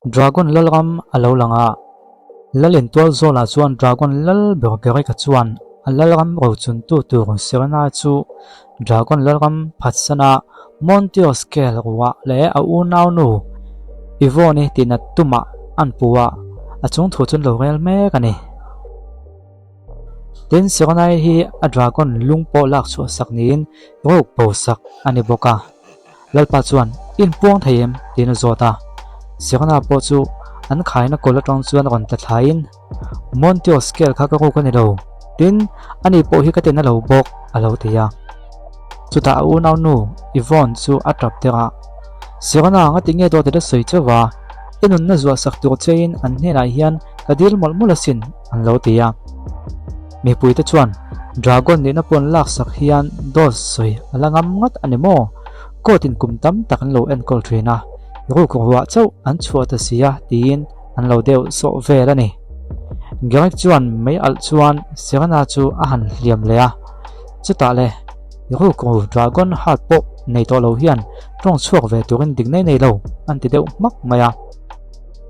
Dragon Lalram a lo lang a, Lalin tual zawlah chuan Dragon Lal ber Gerika chuan a Lalram rochuntu tur Serena chu Dragon Lalram phatsana Monteo Scale ruah leh a unaunu Yvonne-i tihnat tumah an pu a, a chung thu chu an lo rel mek a ni. Tin, Serena-i hi a Dragon lung pawh lak chhuah sak niin ruk bo sak a ni bawk a. Lalpa chuan, I inpuang thei em? tiin a zawt a. Serena pawh chu an khaina kawl atang chuan rawn tla thlaiin, Monteo scale kha ka ruk a ni lo, tin, ani pawh hi ka tina lo bawk, a lo ti a. Chutah a unaunu Yvonne chu a tap der a, Serena, ngati nge dawt i la sawi chauh va? I nunna zuah sak tur chein an hnenah hian ka dil mawlh mawlh asin, an lo ti a. Mipuite chuan Dragon nihna pawn laksak hian dawt sawi a la ngam ngat a ni maw? Court in kum tam tak an lo enkawl thin a, ruk ruah chauh an chhuah ta si a tiin an lo deuh sawh vel a ni. Garrick chuan mei alh chuan Serena chu a han hliam leh a, chutah le ruk ru Dragon heart pawh nei tawh lo hian tawng chhuak ve turin dik nei nei lo an ti deuh hmak mai a.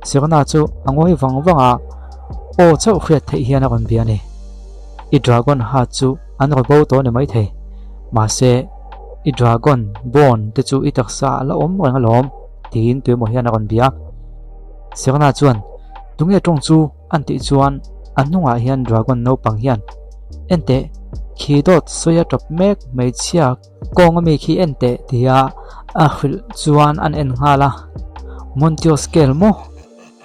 Serena chu a ngawi vang vang a, aw chauh hriat theih hian a rawn bia a ni. I dragon heart chu an raw bo tawh a ni maithei. Mahse, i dragon bone te chu i taksa a la awm reng alawm, tiin tuemaw hian a rawn bia. Serena chuan, Tunge tawng chu? an tih chuan a hnungah hian dragon naupang hian, Enteh, khi dawt sawi a tawp mek hmeichhia Kawng ami khi en teh tia a hrilh chuan an en nghal a, Monteo scale maw?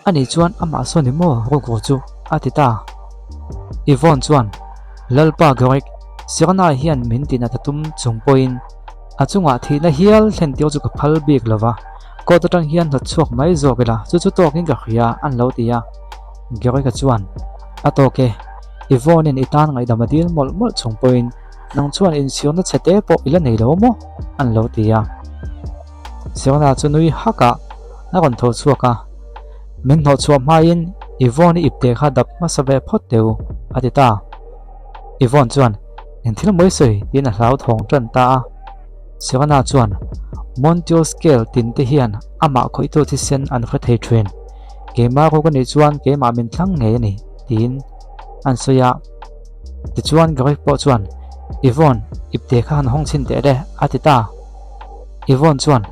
Ani chuan amah sawn i maw rukru chu a ti ta. Yvonne chuan, Lalpa Greg, Serena hian min tinat a tum chung pawhin a chungah thihna hial thlen tir chu ka phal bik lo va, court atang hian hnawt chhuak mai zawk ila chu chu tawkin ka hria an lo ti a. Greg-a chuan, A tawk e, Yvonne-in i tan ngaihdam a dil mawlh mawlh chung pawhin Nang chuan inchhirna chhe te pawh i la nei lo maw? an lo ti a. Serena chu nui hak a, a rawn tho chhuak a. Min hnawh chhuah hmain Yvonne-i ipte kha dap hmasa ve phawt teh u, a ti ta. Yvonne chuan, Eng thil mawi sawi? tiin a hlauthawng tan ta a. Serena chuan, Monteo scale tin te hian amah khawihtu thisen an hre thei thin. Keimah ruk a nih chuan keimah min thlang ngei a ni, tiin an sawi a. Tichuan Greg pawh chuan, Yvonne, ipte kha han hawng chhin teh le, a ti ta. Yvonne chuan,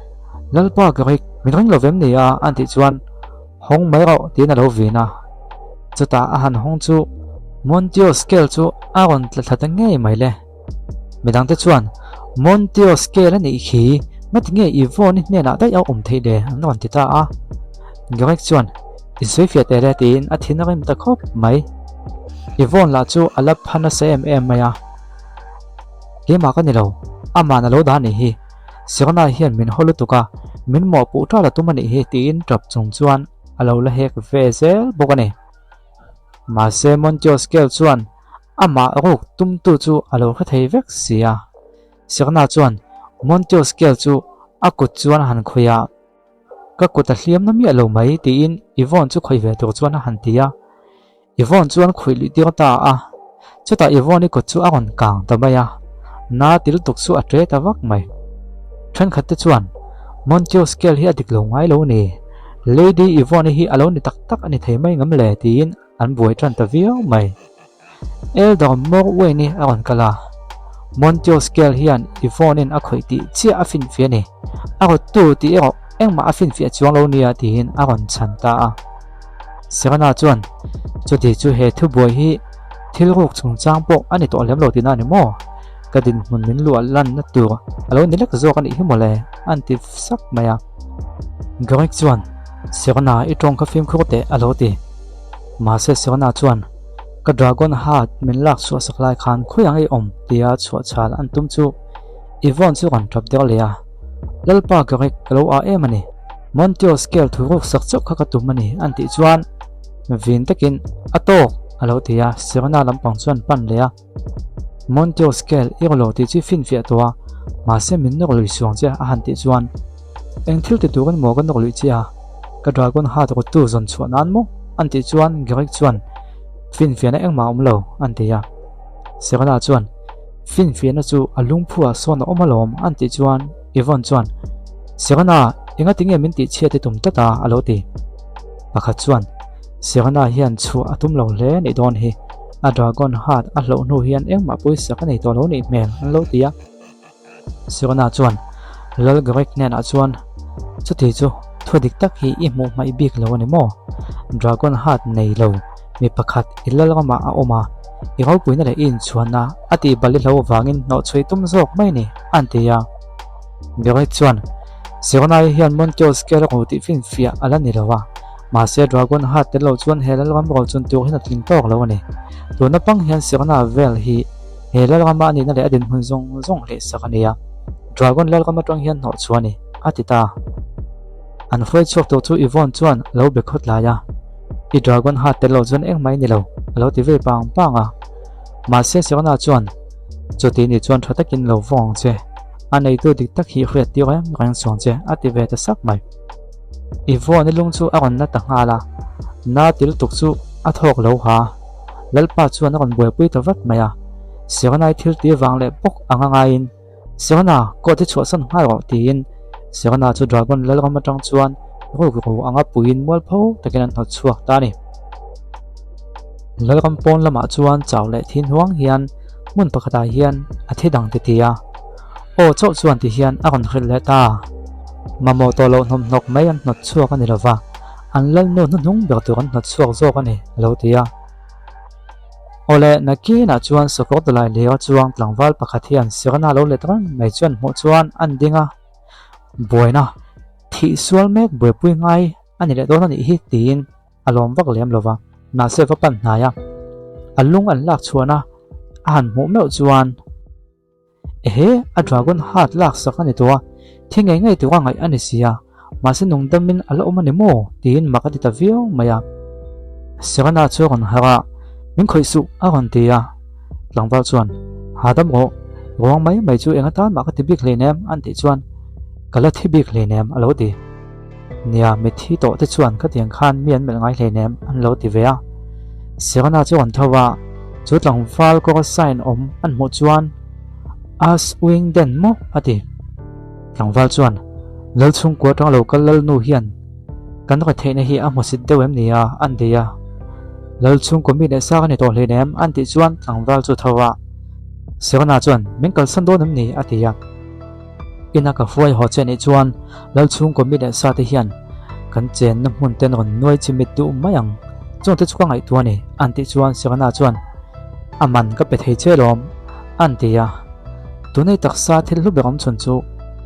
Lalpa Greg, min ring lo vem ni a, an tih chuan, Hawng mai rawh, tiin a lo vin a. Chutah a han hawng chu Monteo scale chu a rawn tla thla ta ngei mai le. Midangte chuan, Monteo scale a nih khi, ngati nge Yvonne-i hnenah daih a awm theih le, an rawn ti ta a. Greg chuan, I sawi fiah teh le tiin a thin a rim ta khawp mai. Yvonne lah chu a la pha nasa em em mai a. Keimah ka ni lo, aman a lo dah anih hi. Serena hian min haw lutuk a, min mawhpuh ṭal a tum anih hi tiin ṭap chung chuan a lo la hek ve zel bawk a ni. Mahse Monteo Scale chuan amah ruk tumtu chu a lo hre thei vek si a. Serena chuan Monteo Scale chu a kut chuan a han khawih a. Ka kut a hliam na miah lo mai tiin Yvonne chu khawih ve tur chuan a han ti a. Yvonne chuan khawih luih tir ta a. Chutah Yvonne-i kut chu a rawn kang ta mai a. Na ti lutuk chu a ṭe ta vak mai. Ṭhenkhat te chuan, Monteo scale hi a dik lo ngai lo ni. Lady Yvonne-i hi a lo ni tak tak a ni thei mai ngam le tiin an buai ṭan ta viau mai. Elder Morwayne-i a rawn kal a, Monteo scale hian Yvonne-in a khawih tih chiah a finfiah a ni. A rawttu tih erawh engmah a finfiah chuang lo nia tiin a rawn chhan ta a. Serena chuan, Chuti chu he thubuai hi thil ruk chungchang pawh a ni tawh lem lo tihna a ni maw? Ka dinhmun min luah lanna tur a lo ni lek zawk a nih hi mawle, an ti sak mai a. Greg chuan, Serena, i tawng kha fimkhur teh a lo ti. Mahse Serena chuan, Ka dragon heart min lak chhuah sak lai khan khawi ang ei awm tia chhuah chhal an tum chu Yvonne chu rawn tap der leh a. Lalpa Greg ka lo ah em a ni. Monteo scale thu ruk sak chauh kha ka tum a ni an tih chuan vin takin a tawk a lo ti a, Serena lampang chuan pan leh a. Monteo scale i raw lo tih chu i finfiah tawh a, mahse min nawk lui suang che a han tih chuan Eng thil ti turin maw ka nawk luih che a, ka dragon heart rawttu zawn chhuah nan maw? an tih chuan Greg chuan Finfiahna engmah a awm lo an ti a. Serena chuan Finfiahna chu a lungphu ah sawn a awm alawm an tih chuan Yvonne chuan Serena, enga tinge min tih chhiat i tum tlat a? a lo ti. Pakhat chuan, Serena hian chhuah a tum lo hle nih dawn hi, a dragon heart a hloh hnu hian engmah pawisa ka nei tawh lo nih hmel an lo ti a. Serena chuan Lal Greg hnenah chuan, Chuti chu thu dik tak hi i hmuh hmaih bik lo a ni maw? Dragon heart nei lo mi pakhat i lal ramah a awm a, i ropuina leh i inchhuanna a tihbal i hlo avangin hnawhchhuih tum zawk mai ni, an ti a. Gareth chuan, Serenai hian Monteo Scale a ru tih finfiah a la ni lo a, mahse Dragon Heart tel lo chuan he lalram rochun tur hian a tling tawk lo a ni. Tuna pang hian Serena vel hi he lalrama a nihna leh a dinhmun zawng zawng hlehsak a ni a, Dragon lalram atang hian hnawhchhuah a ni, a ti ta. An hruai chhuak tur chu Yvonne chuan a lo be khawt lai a, I Dragon Heart tel lo chuan engmah i ni lo, a lo ti vei pang pang a. Mahse Serena chuan, Chuti ni chuan tha takin lo vawng ang che. A neitu dik tak hi hriat tir reng reng chuang che a ti ve ta sak mai. I vawn i lung chu a rawn na ta nghal a, na til tuk chu a thawk lo ha. Lalpa chuan a rawn buaipui ta vat mai a, Serenai thil ti vang leh bawk anga ngaiin, Serena, court hi chhuahsan nghal rawh tiin Serena chu Dragon Lalram atang chuan rukru anga puiin mualpho takin an hnawt chhuak ta a ni. Lalram pawn lamah chuan chau leh thin huang hian hmun pakhatah hian a thi dang ti ti a, aw chauh chuan ti hian a rawn hrilh leh ta. Mamawh tawh loh hnawmhnawk mai an hnawt chhuak a ni lova, an lalnu hnuhnung ber tur an hnawt chhuak zawk a ni, a lo ti a. Awle, nakinah chuan sakawr dawlai lira chuang tlangval pakhat hian Serena lo let reng mai chuan hmuh chuan an ding a, buaina thih sual mek buaipui ngai a ni leh dawn a nih hi tiin a lawm vak lem lo va, mahse va pan hnai a, a lung an lak chhuahna a han hmuh meuh chuan ehe a dragon heart lak sak a ni tawh a, thi ngei ngei tura ngaih a ni si a, mahse nungdamin a la awm a ni maw tiin mak a ti ta viau mai a. Serena chu a rawn harh a, Min khawih suh a rawn ti a, tlangval chuan Hahdam rawh, ruang mai mai chu eng atan mah ka ti bik hleinem an tih chuan ka la thi bik hleinem a lo ti. Nia, mitthi tawh te chuan khatiang khan mi an melh ngai hleinem an lo ti ve a. Serena chu an tho a, chu tlangval kawr sign awm an hmuh chuan As Wing Den maw a ti. Tlangval chuan Lalchhungkua atanga lo kal Lalnu hian kan rawn theihna hi a hmusit deuh em ni a an ti a. Lalchhungkua mi leh sa ka ni tawh hleinem an tih chuan tlangval chu tho a. Serena chuan min kalsan dawn em ni a ti a. Ina ka hruai haw che nih chuan Lalchhungkaw mi leh sa te hian kan chenna hmun ten rawn nuai chimit duh mai ang, chungte chu ka ngaihtuah a ni an tih chuan Serena chuan a man ka pe thei che lawm an ti a, tunei taksa thil hlu ber awm chhun chu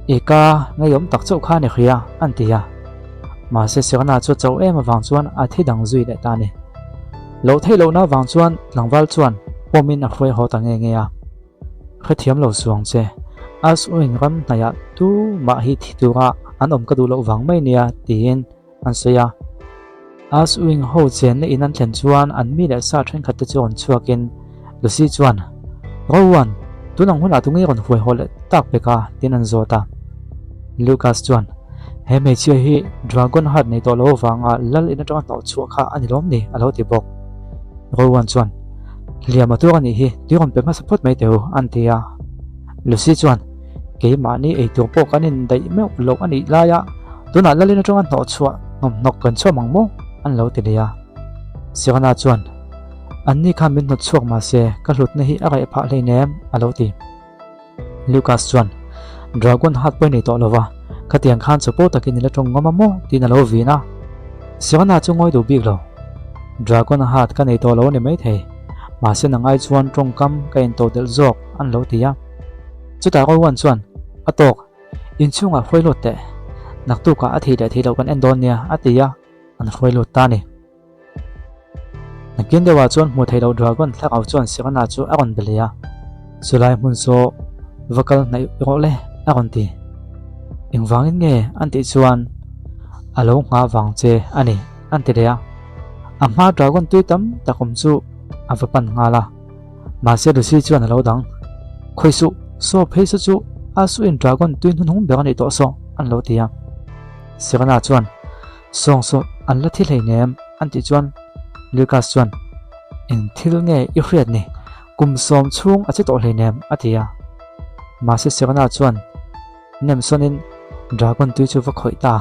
i ka ngeiawm tak chauh kha a ni hria an ti a, mahse Serena chu a chauh em avang chuan a thi dang zui leh ta a ni. Loh theih lohna avang chuan tlangval chuan pawmin a hruai haw ta nge nge a. Hrethiam lo suang che. As uin ram hnaihah tu mah hi thi tura an awm ka duh loh vang mai nia tiin an sawi a. As uin ho chenna in an thlen chuan an mi leh sa thenkhat te chu rawn chhuakin Lucy chuan, Rowan, tun ang hunah tunge rawn huai haw leh tak pek a? tiin an zawt a. Lucas chuan, He hmeichhia hi Dragon Heart nei tawh lo avanga lal in atanga hnawh chhuah kha a ni lawm ni? a lo ti bawk. Rowan chuan, Hliam a tuar a nih hi, tui rawn pe hmasa phawt mai teh u, an ti a. Lucy chuan, Keimahni ei tur pawh kan indaih meuh loh a nih laia tunah Lalin atanga hnawh chhuah hnawmhnawk kan chhuam ang maw? an lo ti leh a. Serena chuan, Anni khan min hnawt chhuak mahse ka hlutna hi a reh phah hleinem, a lo ti. Lucas chuan, Dragon hat pawh i nei tawh lo va, khatiang khan chapo takin i la tawng ngawm a maw? tiin a lo vin a. Serena chu ngawi duh bik lo. Dragon hat ka nei tawh lo a ni maithei, mahse nangai chuan tawngkam ka in tawh delh zawk an lo ti a. Chutah Rowan chuan, A tawk, inchhungah hruai lut teh. Naktukah a thih leh thih loh kan en dawn nia, a ti a, an hruai lut ta a ni. Nakin deuhah chuan hmuh theih loh Dragon thlarau chuan Serena chu a rawn be leh a, Chulai hmun saw va kal hnaih rawh le a rawn ti. Engvangin nge an tih chuan a lo nghah vang che a ni an ti leh a. A hma Dragon tui tam tak awm chu a va pan nghal a, mahse Lucy chuan a lo dang. Khawi suh, saw phei saw chu a suin Dragon tui hnuhnung ber a nih tawh saw an lo ti a. Serena chuan Sawng saw an la thi hleinem an tih chuan Lucas chuan Eng thil nge i hriat ni? Kum sawm chhung a che tawh hleinem a ti a. Mahse Serena chuan nem sawnin Dragon tui chu va khawih ta.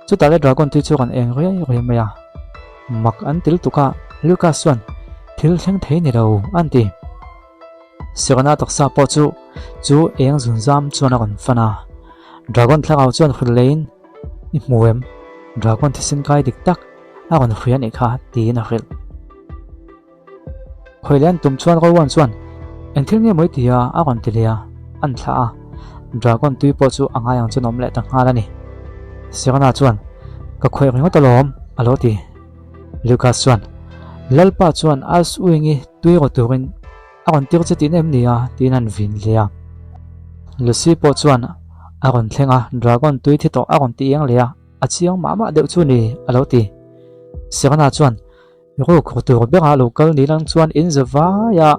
Chutah le Dragon tui chu a rawn eng riai riai mai a. Mak an ti lutuk a, Lucas chuan, Thil thleng thei ni lo, an ti. Serena taksa pawh chu chu eng zunzam chuan a rawn fan a. Dragon thlarau chuan hrilh leiin, I hmu em? Dragon thisen kai dik tak a rawn hria a nih kha, tiin a hrilh. Khawi leh an tum chuan Rowan chuan eng thil nge mawi tia a rawn ti leh a, an thlah a. Dragon tui pawh chu a ngai ang chuan a awm leh ta nghal a ni. Serena chuan, Ka khawih ringawt alawm, a lo ti. Lucas chuan, Lalpa chuan Ice Wing-i tui rawh turin a rawn tir che tihna em ni a? tiin an vin leh a. Lucy pawh chuan a rawn thleng a, Dragon tui thi tawh a rawn ti eng leh a, a chiang mah mah deuh chu ni, a lo ti. Serena chuan, Ruk haw tur berah lo kal ni lang chuan in za vai a,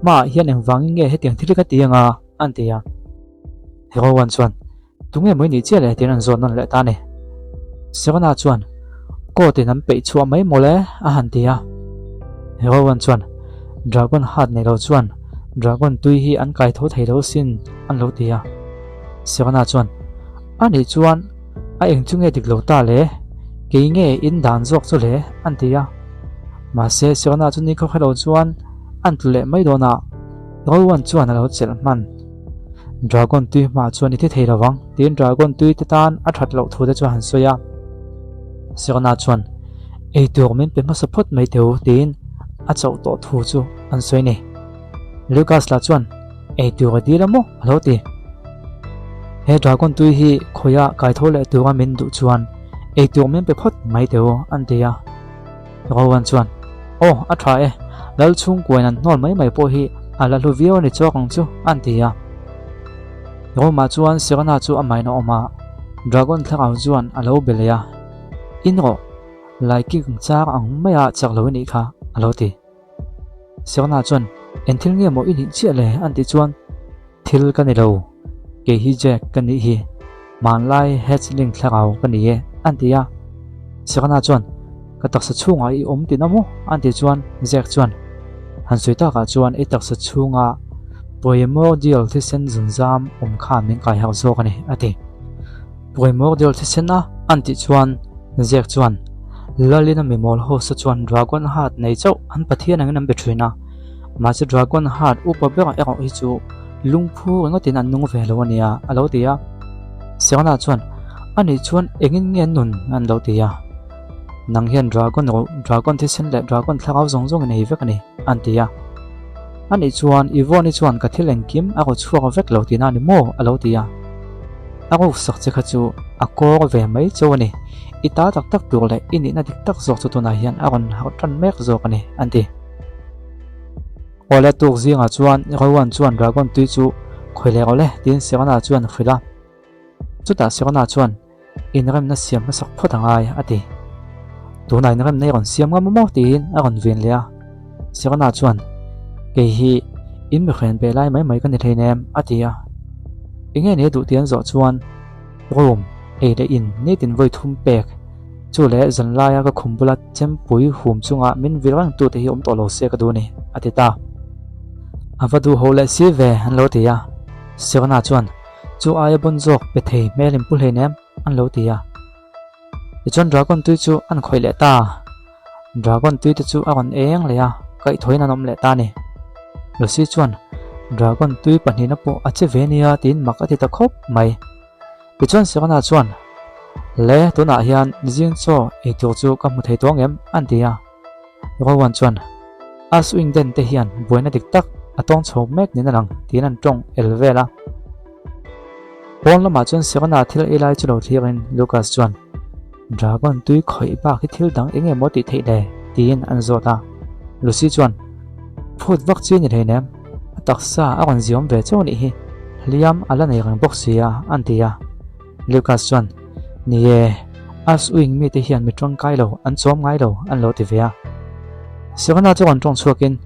hmaah hian engvangin nge hetiang thil hi ka ti anga? an ti a. Heroan chuan, Tunge maw i nih chiah le? tiin an zawt nawn leh ta a ni. Serena chuan, Coat in an peih chhuah mai maw le? a han ti a. Heroan chuan, Dragon heart nei lo chuan Dragon tui hi an kai tho thei lo sin, an lo ti a. Serena chuan, A nih chuan a eng chu nge dik lo ta le? Kei nge in dan zawk chu le? an ti a. Mahse Serena chu nikhaw hre lo chuan an tlu leh mai dawn a, Rowan chuan a lo chelh hman. Dragon tui hmaah chuan i thi thei lo vang tiin Dragon tui te tan a that loh thu te chu a han sawi a. Serena chuan eitur min pe hmasa phawt mai teu tiin a chauh tawh thu chu an sawi ni. Lucas lah chuan ei tur a dil a maw a lo ti. He dragon tui hi khawiah kai tho leh tura min duh chuan ei tur min pe phawt mai teh u an ti a. Rowan chuan Aw a tha e, lal chhungkuain an hnawl mai mai pawh hi a la hlu viau a ni chawk ang chu an ti a. Roma chuan Serena chu a main a awm a, dragon thlarau chuan a lo be leh a, In rawh, laiking char ang maia chak lo i nih kha a lo ti. Serena chuan, Eng thil nge maw i nih chiah le? an tih chuan, Thil ka ni lo, kei hi Jack ka nih hi, hmanlai hatchling thlarau ka ni e, an ti a. Serena chuan, Ka taksa chhungah i awm tihna maw? an tih chuan Jack chuan, Han sawi takah chuan i taksa chhunga primordial thisen zunzam awm khan min kai harh zawk a ni, a ti. Primordial thisen a an tih chuan Zek chuan Lalina mimawl hosa chuan Dragon Heart nei chauh an pathian angin an be thin a, mahse Dragon Heart upa berah erawh hi chu lungphu ringawtin an nung ve lo a nia a lo ti a. Serena chuan Anih chuan engin nge nun an lo ti a, Nang hian Dragon rawh, Dragon thisen leh Dragon thlarau zawng zawng i nei vek a ni an ti a. Anih chuan Yvonne-i chuan ka thil engkim a raw chhuak vek lo tihna a ni maw? a lo ti a. A ruksak che kha chu a kawr ve mai chauh a ni. I ta tak tak tur leh i nihna dik tak zawk chu tunah hian a rawn harh tan mek zawk a ni, an ti. Awle tuk zingah chuan Rowan chuan Dragon tui chu khawi leh rawh le tiin Serena chuan a hrilh a. Chutah Serena chuan Inremna siam hmasak phawt a ngai, a ti. Tunah inremna i rawn siam ngam maw? tiin a rawn vin leh a. Serena chuan, Kei hi in mihren pe lai mai mai ka ni hleinem, a ti a. Enge ni a duh tih an zawh chuan, Room, ei leh in nitin vawi thum pek, chu leh zanlaia ka khum bula chempui hum chunga min vil reng tute hi awm tawh lo se ka duh a ni, a ti ta. A va duh ho leh si ve, an lo ti a. Serena chuan, Chu aia bawn zawk pe thei hmel in pu hleinem an lo ti a. Tichuan dragon tui chu an khawih leh ta. Dragon tui te chu a rawn eng leh a, kaihthawhin an awm leh ta a ni. Lucy chuan dragon tui pahnihna pawh a che ve nia tiin mak a ti ta khawp mai. Tichuan Serena chuan, Le, tunah hian zing chaw ei tur chu ka hmu thei tawh ang em? an ti a. Rowan chuan, Aswingden te hian buaina dik tak a tawng chho mek niin a lang, tiin an tawng el vel a. Pawn lamah chuan Serena thil ei lai chu lo thlirin Lucas chuan, Dragon tui khawih bak hi thil dang eng emaw tih theih le? tiin an zawt a. Lucy chuan, Phut vak chi a ni hleinem, a taksa a rawn ziawm ve chauh a nih hi, hliam a la nei reng bawk si a, an ti a. Lucas chuan, Ni e, Us Wing mite hian mi tangkai lo, an chawm ngai lo, an lo ti ve a. Serena chu rawn tawng chhuakin,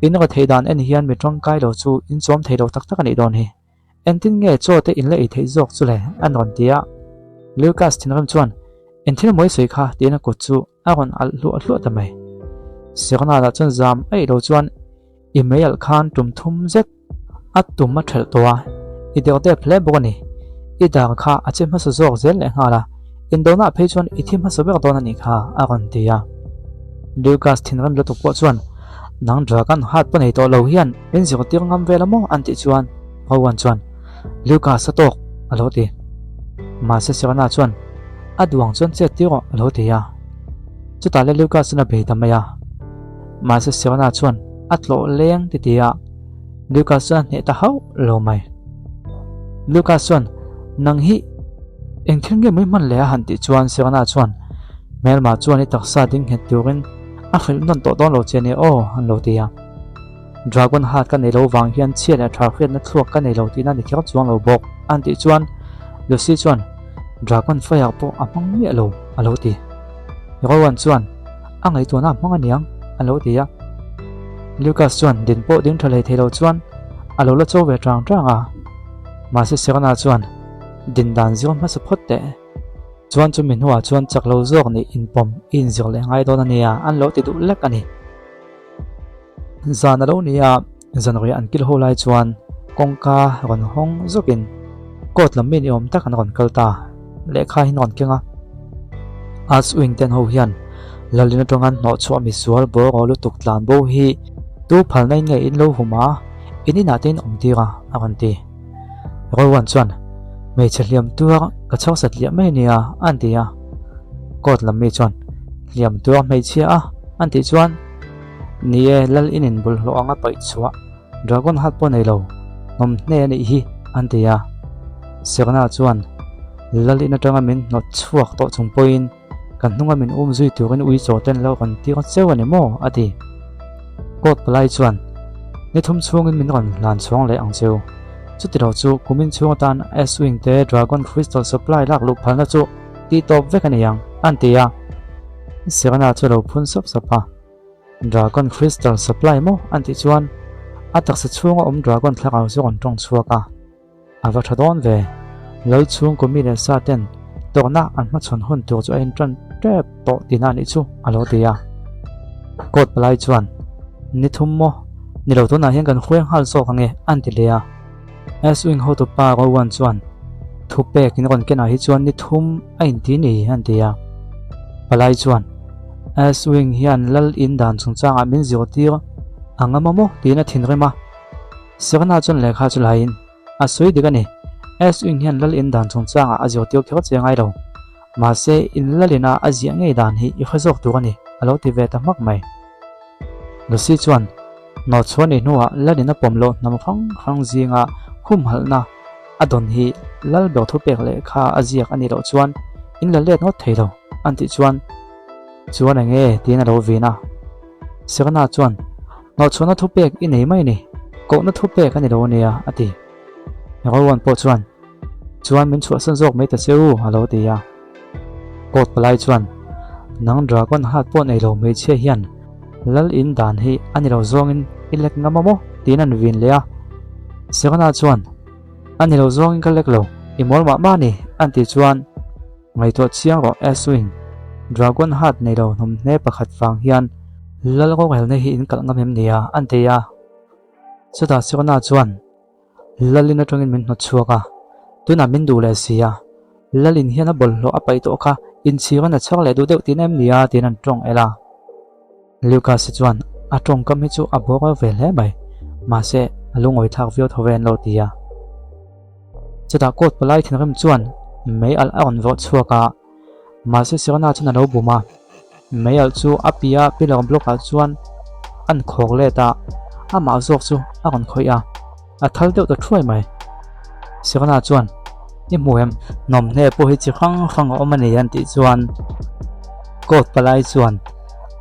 In raw theih dan en hian mi tangkai lo chu in chawm thei lo tak tak a nih dawn hi. Engtin nge chaw te in la ei theih zawk chu le? an rawn ti a. Lucas thinrim chuan, Eng thil mawi sawi kha? tiin a kut chu a rawn alh hluah hluah ta mai. Serena lah chuan zam aih lo chuan, I mei alh khan tum thum zet A tum a ṭhelh tawh a, i deuh dep hle bawk a ni. I dar kha a che hmasa zawk zel leh nghal a. Indona phei chuan i thi hmasa ber dawn a nih kha, a rawn ti a. Lucas thinrim lutuk pawh chuan, Nang Dragon Heart pawh nei tawh lo hian min zirtir ngam vel a maw? an tih chuan Rowan chuan, Lucas a tawk, a lo ti. Mahse Serena chuan, A duang chuan chet tir rawh, a lo ti a. Chutah le Lucas chuan a bei ta mai a. Mahse Serena chuan a tlawh leng ti ti a, Lucas chuan a hneh ta hauh lo mai. Lucas chuan, Nang hi eng thil nge mai hman leh a han tih chuan Serena chuan, Hmelma chuan i taksa ding nghet turin a hrilh nawn tawh dawn lo che nia aw, an lo ti a. Dragon Heart ka nei lo vang hian chhia leh tha hriatna thluak ka nei lo tihna ni kher chuang lo bawk, an tih chuan Lucy chuan, Dragon Fire pawh a hmang miah lo, a lo ti. Rowan chuan, A ngaihtuahna a hmang aniang, a lo ti a. Lucas chuan din pawh ding tha hlei thei lo chuan a lo la cho ve tang tang a. Mahse Serena chuan, Din dan zir hmasa phawt teh. Chuan chumi hnuah chuan chak lo zawk nih inpawm i inzir leh ngai dawn ania an lo ti duh lek a ni. Zan a lo ni a, zanriah an kil ho lai chuan kawngka rawn hawng zawkin court lam mi ni awm tak an rawn kal ta. Lehkha hi an rawn keng a. Arts wing ten ho hian Lalin atanga hnawhchhuah misual bawraw lutuk tlan bo hi tu phalna in nge in lo hum a, in inah te in awm tir a, a rawn ti. Rowan chuan, Hmeichhe hliam tuar ka chho sat liah mai ania, an ti a. Court lam mi chuan, Hliam tuar hmeichhia a? an tih chuan, Ni e, lal in in bawlhhlawh anga paih chhuah Dragon Heart pawh nei lo, hnawm hne a nih hi, an ti a. Serena chuan, Lal in atanga min hnawt chhuak tawh chung pawhin Kan hnunga min um zui turin ui chaw ten lo rawn tir cheu a ni maw? a ti. Court palai chuan, Ni thum chhungin min rawn hlan chhuang leh ang cheu. Chuti lo chu kumin chhung atan S-Wing te Dragon Crystal Supply lak luh phalna chu tih tawp vek a ni ang, an ti a. Serena chu a lo phun sap sap a. Dragon Crystal Supply maw? an tih chuan a taksa chhunga awm Dragon thlarau chu a rawn tawng chhuak a. A va tha dawn ve. Lal chhungkaw mi leh sa ten tawrhna an hmachhawn hun tur chu a intan tep tawh tihna a nih chu a lo ti a. Court palai chuan, Ni thum maw? Ni lo tunah hian kan hruai nghal zawk ang e, an ti leh a. S-Wing hotupa Rowan chuan, Thu pek in rawn kenah hi chuan ni thum a inti ni, an ti a. Palai chuan, S-Wing hian lal in dan chungchangah min zirtir a ngam a maw? tiin a thinrim a. Serena chuan lehkha chu laiin a sawi dik a ni. S-Wing hian lal in dan chungchangah a zirtir kher che ngai lo. Mahse, in lal ina a ziah ngei dan hi i hre zawk tur a ni, a lo ti ve ta hmak mai. Lucy chuan nawhchhuah nih hnuah lal in a pawm loh hnam hrang hrang zinga humhalhna a dawn hi lal ber thupek lehkha a ziak a nih loh chuan in la let ngawt thei lo, an tih chuan Chuan eng nge? tiin a lo vin a. Serena chuan, Hnawhchhuahna thupek i nei mai ni, kohna thupek a ni lo ania, a ti. Rowan pawh chuan, Chuan min chhuahsan zawk mai ta che u, a lo ti a. Court palai chuan, Nang Dragon Heart pawh nei lo hmeichhia hian Lal in dan hi a ni lo zawngin i lek ngam a maw? tiin an vin leh a. Serena chuan, A ni lo zawngin ka lek lo, i mawl mah mah a ni, an tih chuan, Ngaihtuah chiang rawh Aswin, Dragon Heart nei lo hnawmhne pakhat vang hian Lal rorelna hi in kalh ngam em nia? an ti a. Chutah Sirona chuan, Lalin atangin min hnawt chhuak a, tunah min duh leh si a, Lalin hian a bawlhhlawh a paih tawh kha inchhirin a chhar leh duh deuh tihna em nia? tiin an tawng el a. Lucas-a chuan a tawngkam hi chu a bawr ve hle mai, mahse a lungawi thlak viau tho ve an lo ti a. Chutah court palai thinrim chuan mei alh a rawn vawrh chhuak a, mahse Serena chuan a lo bum a. Mei alh chu a piah pillar block ah chuan an khawk let a, amah zawk chu a rawn khawih a. A thal deuh ta thuai mai. Serena chuan, I hmu em? Hnawmhne pawh hi chi hrang hrang a awm a ni an tih chuan court palai chuan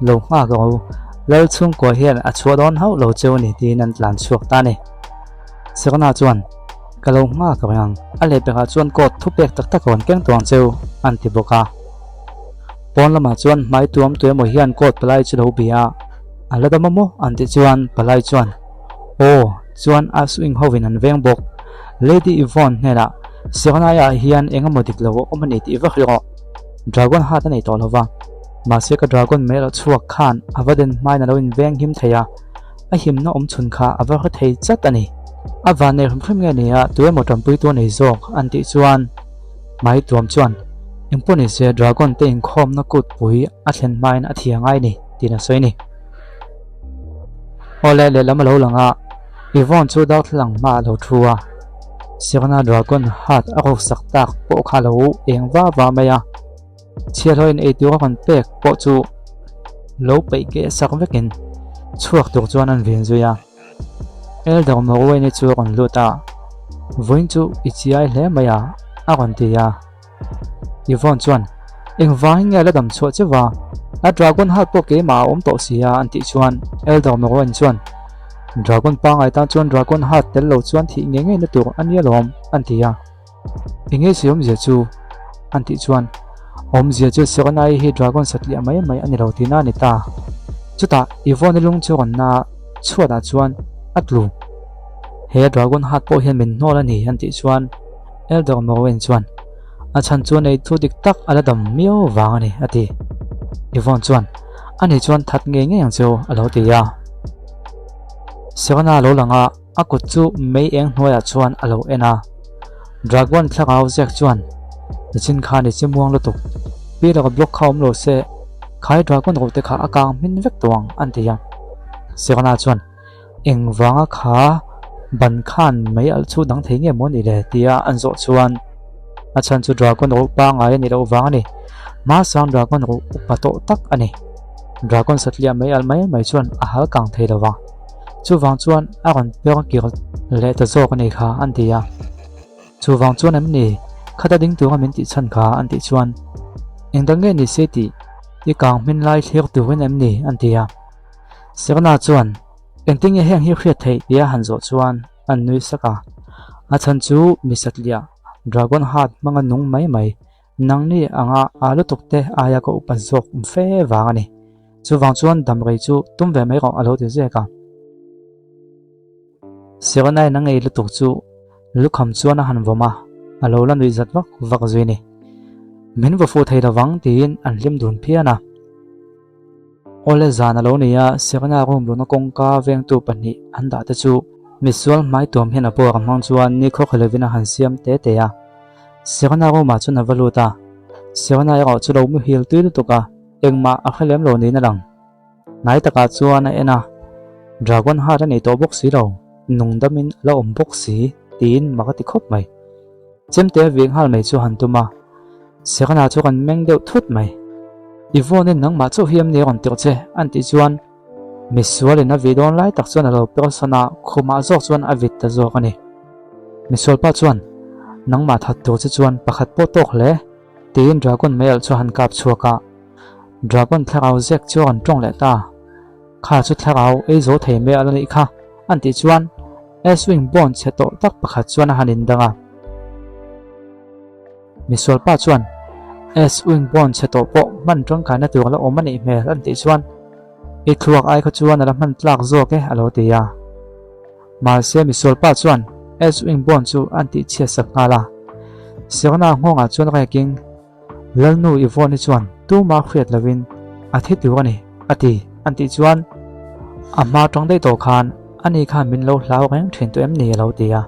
lo nghak rawh u, Lal chhungkua hian a chhuah dawn hauh lo cheu a ni tiin an tlan chhuak ta a ni. Serena chuan, Ka lo nghak reng ang, a lehpekah chuan court thupek tak tak rawn keng tawh ang cheu an ti bawk a. Pawn lamah chuan hmai tuam tu emaw hian court palai chu lo bia a, A la dam a maw? an tih chuan palai chuan, Aw, chuan a swing hovin an veng bawk. Lady Yvonne hnenah, Serena-ah hian eng emaw dik lo a awm a ni tih vak rawh. Dragon Heart a nei tawh lo va. Mahse ka Dragon mai erawh chhuak khan a va den hmain a lo inveng him thei a, a himna awm chhun kha a va hre thei chat a ni. A van nei hrim hrim nge ni a, tu emaw tanpuitu a nei zawk an tih chuan Mai Tuam chuan. Engpawh ni se Dragon te inkhawmna kutpui a thlen hmain a thih a ngai ni tiin a sawi a ni. Awle lehlam a lo lang a, Yvonne chu darthlalang hmaah a lo thu a, Serena Dragon hat a ruksak tak pawh kha a lo eng va va mai a, chhiahhlawhin eitur a rawn pek pawh chu lo peih keh sak vekin chhuak tur chuan an vin zui a. Elder Morweni chu a rawn lut a, Vawiin chu i chiai hle mai a, a rawn ti a. Yvonne chuan, Engvangin nge a la dam chhuah che va? A dragon heart pawh keimah a awm tawh si a, an tih chuan Elder Morwen chuan, Dragon pangngai tan chuan dragon heart tel lo chuan thih ngei ngei na tur a nia lawm, an ti a. Enge sawi awmzia chu? an tih chuan, Awmzia chu Serenai hi dragon satliah mai mai a ni lo tihna a ni ta. Chutah Yvonne-i lung chu rawn na chhuatah chuan a tlu. He dragon heart pawh hian min hnawl a ni, an tih chuan Elder Morwen chuan, A chhan chu nei thu dik tak a la dam miau vang a ni, a ti. Yvonne chuan, Ani chuan that ngei ngei ang che u, a lo ti a. Serena lo lang a, a kut chu mei eng hnuaiah chuan a lo en a. Dragon thlarau ziak chuan, Nichin khan i chimuang lutuk. Pi laka block kha awm lo se, khai dragon ro te kha a kang hmin vek tawh ang, an ti a. Serena chuan, Engvanga kha ban khan mei alh chu dang thei nge maw ni le? tia an zawh chuan a chhan chu Dragon ruh pangngai a nih loh vang a ni. Hmasang Dragon ruh upa tawh tak a ni. Dragon satliah mei alh mai mai chuan a hal kang thei lo vang. Chuvang chuan a rawn per kir leh ta zawk a ni kha an ti a. Chuvang chuan em ni? Khata ding tura min tih chhan kha an tih chuan engdang nge ni se tih i kang hmin lai thlir turin em ni an ti a. Serna chuan, Engtin nge heng hi hriat theih tia han zawh chuan an nui sak a. A chhan chu mi satliah, Dragon Heart hmanga nung mai mai, nangni anga aa lutuk te aia ka upa zawk awm fe vang a ni. Chuvang chuan damrei chu tum ve mai rawh a lo ti zek a. Serna-in a ngei lutuk chu lukham chuan a han vawm a, a lo la nuih zat vak vak zui ni. Min vaw fuh thei lovang tiin an hlim dun phian a. Awle zan a lo ni a, Serena room luna kawngka vengtu pahnih an dah te chu misual hmai tuam hian a buar hmang chuan nikhua kha lovin a han siam te te a. Serena room ah chuan a va lut a, Serena erawh chu lo muhil tui lutuk a, engmah a hre lem lo niin a lang. Hnai takah chuan a en a, Dragon heart a nei tawh bawk si lo, nungdamin a la awm bawk si tiin mak a ti khawp mai. Chemte a vih nghal mai chu han tum a, Serena chu kan meng deuh thut mai. I vawn-in nangmah chauh hi em ni a rawn tirh che? an tih chuan misualin a vih dawn lai tak chuan a lo per sawn a, khumah zawk chuan a vit ta zawk a ni. Misualpa chuan, Nangmah that tur che chuan pakhat pawh tawk hle, tiin Dragon mei alh chu a han kap chhuak a. Dragon thlarau zek chu a rawn tawng leh ta. Kha chu thlarau ei zo thei mai alh a nih kha, an tih chuan S-wing bond chhe tawh tak pakhat chuan a han indang a. Misualpa chuan S-wing bond chhe tawh pawh hman tangkaina tur a la awm a nih hmel an tih chuan i thluak ai kha chuan a la hman tlak zawk e a lo ti a. Mahse misualpa chuan S-wing bond chu an tih chhiat sak nghal a. Serena nghawngah chuan rekin Lalnu Yvonne-i chuan tumah hriat lovin a thi tur a ni, a ti, an tih chuan a hma tang daih tawh khan ani khan min lo hlau reng thin tawh em ni a lo ti a.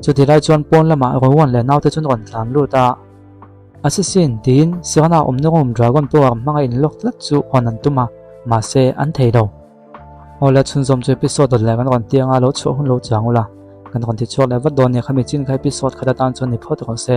Chutih lai chuan pawn lamah Rowan leh naute chu an rawn tlan lut a, Assassin tiin Serena awmna room Dragon Power hmanga inlock tlat chu hawn an tum a, mahse an thei lo. Aw le chhunzawm chu episode dawt leh kan rawn tiang a, lo chhuah hun lo chang ula, kan rawn ti chhuak leh vat dawn nia khami chin kha episode khat atan chuan ni phawt rawh se.